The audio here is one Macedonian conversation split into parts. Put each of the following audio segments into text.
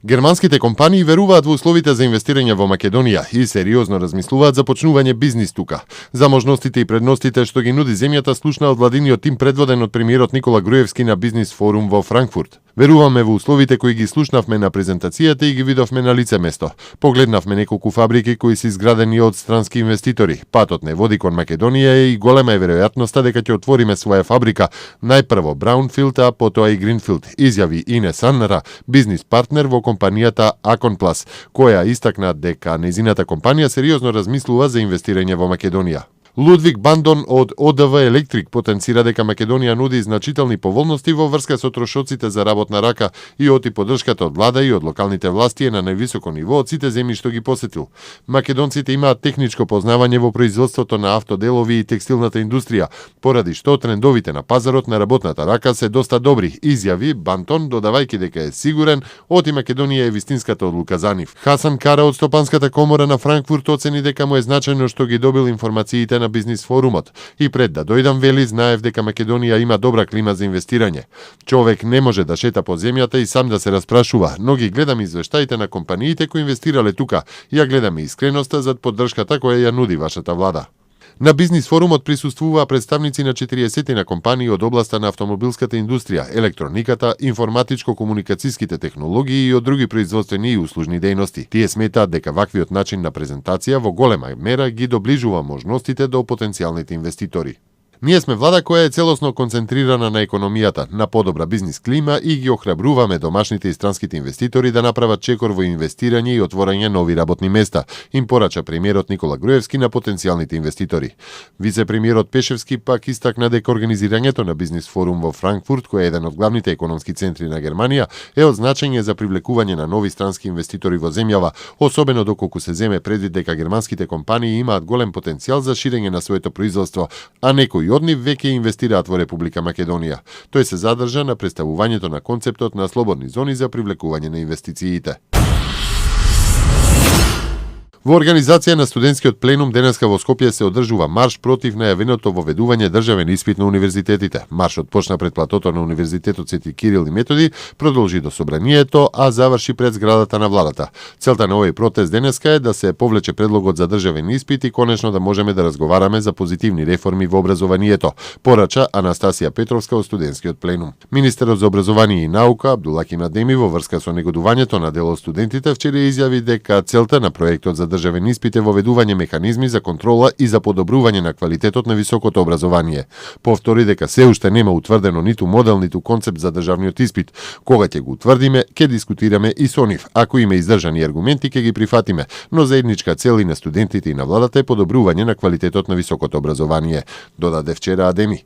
Германските компании веруваат во условите за инвестирање во Македонија и сериозно размислуваат за почнување бизнис тука. За можностите и предностите што ги нуди земјата слушна од владиниот тим предводен од премиерот Никола Груевски на Бизнис форум во Франкфурт. Веруваме во условите кои ги слушнавме на презентацијата и ги видовме на лице место. Погледнавме неколку фабрики кои се изградени од странски инвеститори. Патот не води кон Македонија и голема е веројатноста дека ќе отвориме своја фабрика, најпрво Браунфилд, а потоа и Гринфилд, изјави Инес Аннара, бизнис партнер во компанијата Аконплас, која истакна дека незината компанија сериозно размислува за инвестирање во Македонија. Лудвиг Бандон од ОДВ Електрик потенцира дека Македонија нуди значителни поволности во врска со трошоците за работна рака и оти поддршката од влада и од локалните власти е на највисоко ниво од сите земји што ги посетил. Македонците имаат техничко познавање во производството на автоделови и текстилната индустрија, поради што трендовите на пазарот на работната рака се доста добри, изјави Бантон, додавајќи дека е сигурен оти Македонија е вистинската одлука за нив. Хасан Кара од Стопанската комора на Франкфурт оцени дека му е значајно што ги добил информациите на бизнис форумот и пред да дојдам вели знаев дека Македонија има добра клима за инвестирање. Човек не може да шета по земјата и сам да се распрашува, но ги гледам извештаите на компаниите кои инвестирале тука и ја гледаме искреноста зад поддршката која ја нуди вашата влада. На бизнис форумот присуствуваа представници на 40 на компании од областа на автомобилската индустрија, електрониката, информатичко-комуникацијските технологии и од други производствени и услужни дејности. Тие сметаат дека ваквиот начин на презентација во голема мера ги доближува можностите до потенцијалните инвеститори. Ние сме влада која е целосно концентрирана на економијата, на подобра бизнис клима и ги охрабруваме домашните и странските инвеститори да направат чекор во инвестирање и отворање нови работни места, им порача премиерот Никола Груевски на потенцијалните инвеститори. Вице-премиерот Пешевски пак истакна дека организирањето на бизнис форум во Франкфурт, кој е еден од главните економски центри на Германија, е од значење за привлекување на нови странски инвеститори во земјава, особено доколку се земе предвид дека германските компании имаат голем потенцијал за ширење на своето производство, а некои од нив веќе инвестираат во Република Македонија. Тој се задржа на представувањето на концептот на слободни зони за привлекување на инвестициите. Во организација на студентскиот пленум денеска во Скопје се одржува марш против најавеното воведување државен испит на универзитетите. Маршот почна пред платото на Универзитетот Свети Кирил и Методи, продолжи до собранието, а заврши пред зградата на владата. Целта на овој протест денеска е да се повлече предлогот за државен испит и конечно да можеме да разговараме за позитивни реформи во образованието, порача Анастасија Петровска од студентскиот пленум. Министерот за образование и наука Абдулаким Адеми во врска со негодувањето на дел од студентите вчера изјави дека целта на проектот за државен испит е воведување механизми за контрола и за подобрување на квалитетот на високото образование. Повтори дека се уште нема утврдено ниту модел, ниту концепт за државниот испит. Кога ќе го утврдиме, ќе дискутираме и со нив. Ако има издржани аргументи, ќе ги прифатиме, но заедничка цел и на студентите и на владата е подобрување на квалитетот на високото образование, додаде вчера Адеми.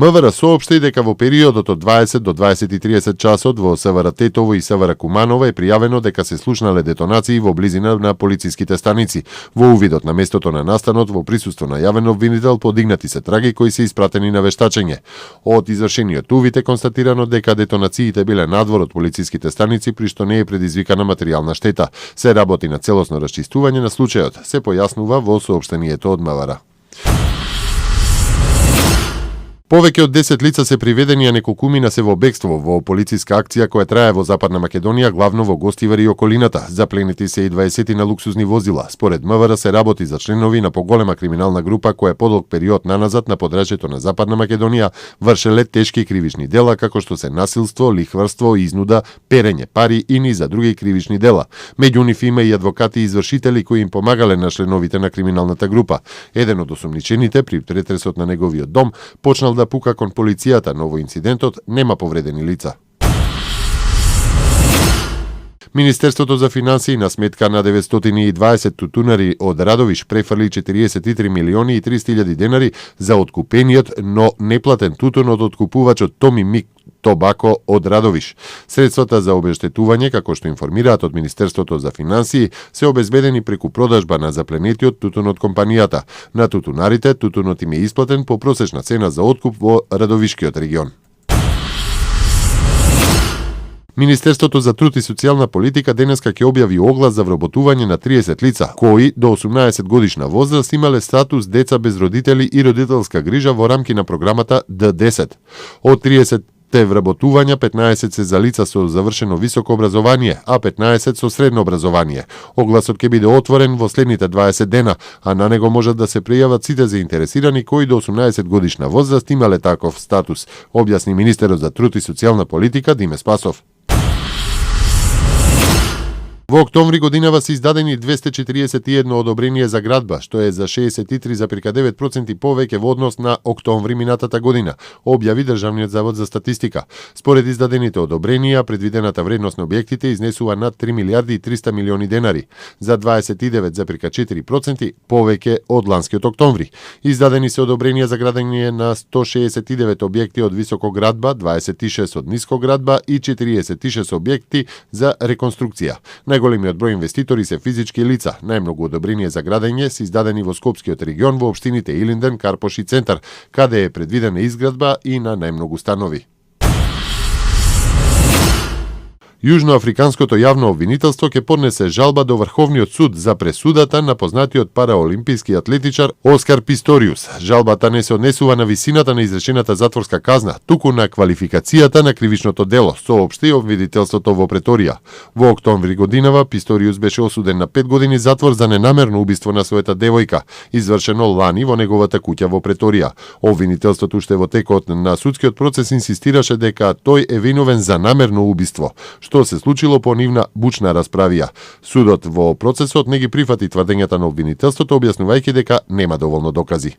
МВР соопшти дека во периодот од 20 до 20:30 часот во СВР Тетово и СВР Куманово е пријавено дека се слушнале детонации во близина на полициските станици. Во увидот на местото на настанот во присуство на јавен обвинител подигнати се траги кои се испратени на вештачење. Од извршениот увид е констатирано дека детонациите биле надвор од полициските станици при што не е предизвикана материјална штета. Се работи на целосно расчистување на случајот, се појаснува во соопштението од МВР. Повеќе од 10 лица се приведени, а неколкумина се во бегство во полициска акција која трае во Западна Македонија, главно во Гостивар и околината. Запленети се и 20 на луксузни возила. Според МВР се работи за членови на поголема криминална група која подолг период наназад на подрачјето на Западна Македонија вршеле тешки кривични дела како што се насилство, лихварство, изнуда, перење пари и низ други кривични дела. Меѓу нив има и адвокати и извршители кои им помагале на членовите на криминалната група. Еден од осумничените при претресот на неговиот дом почнал да пука кон полицијата, но во инцидентот нема повредени лица. Министерството за финансии на сметка на 920 тутунари од Радовиш префрли 43 милиони и 300 илјади денари за откупениот, но неплатен тутун од откупувачот Томи Мик Тобако од Радовиш. Средствата за обештетување, како што информираат од Министерството за финансии, се обезбедени преку продажба на запленетиот тутун од компанијата. На тутунарите тутунот им е исплатен по просечна цена за откуп во Радовишкиот регион. Министерството за труд и социјална политика денеска ќе објави оглас за вработување на 30 лица, кои до 18 годишна возраст имале статус деца без родители и родителска грижа во рамки на програмата Д10. Од 30 те вработувања 15 се за лица со завршено високо образование, а 15 со средно образование. Огласот ќе биде отворен во следните 20 дена, а на него можат да се пријават сите заинтересирани кои до 18 годишна возраст имале таков статус, објасни министерот за труд и социјална политика Диме Спасов. Во октомври годинава се издадени 241 одобрение за градба, што е за 63,9% повеќе во однос на октомври минатата година, објави Државниот завод за статистика. Според издадените одобренија, предвидената вредност на објектите изнесува над 3 милиарди и 300 милиони денари, за 29,4% повеќе од ланскиот октомври. Издадени се одобренија за градење на 169 објекти од високо градба, 26 од ниско градба и 46 објекти за реконструкција. Најголемиот број инвеститори се физички лица. Најмногу одобрение за градење се издадени во Скопскиот регион во општините Илинден, Карпош и Центар, каде е предвидена изградба и на најмногу станови. Јужноафриканското јавно обвинителство ќе поднесе жалба до Врховниот суд за пресудата на познатиот параолимписки атлетичар Оскар Писториус. Жалбата не се однесува на висината на изречената затворска казна, туку на квалификацијата на кривичното дело, соопшти обвинителството во Преторија. Во октомври годинава Писториус беше осуден на 5 години затвор за ненамерно убиство на својата девојка, извршено лани во неговата куќа во Преторија. Обвинителството уште во текот на судскиот процес инсистираше дека тој е виновен за намерно убиство, што се случило по нивна бучна расправија. Судот во процесот не ги прифати тврдењата на обвинителството, објаснувајќи дека нема доволно докази.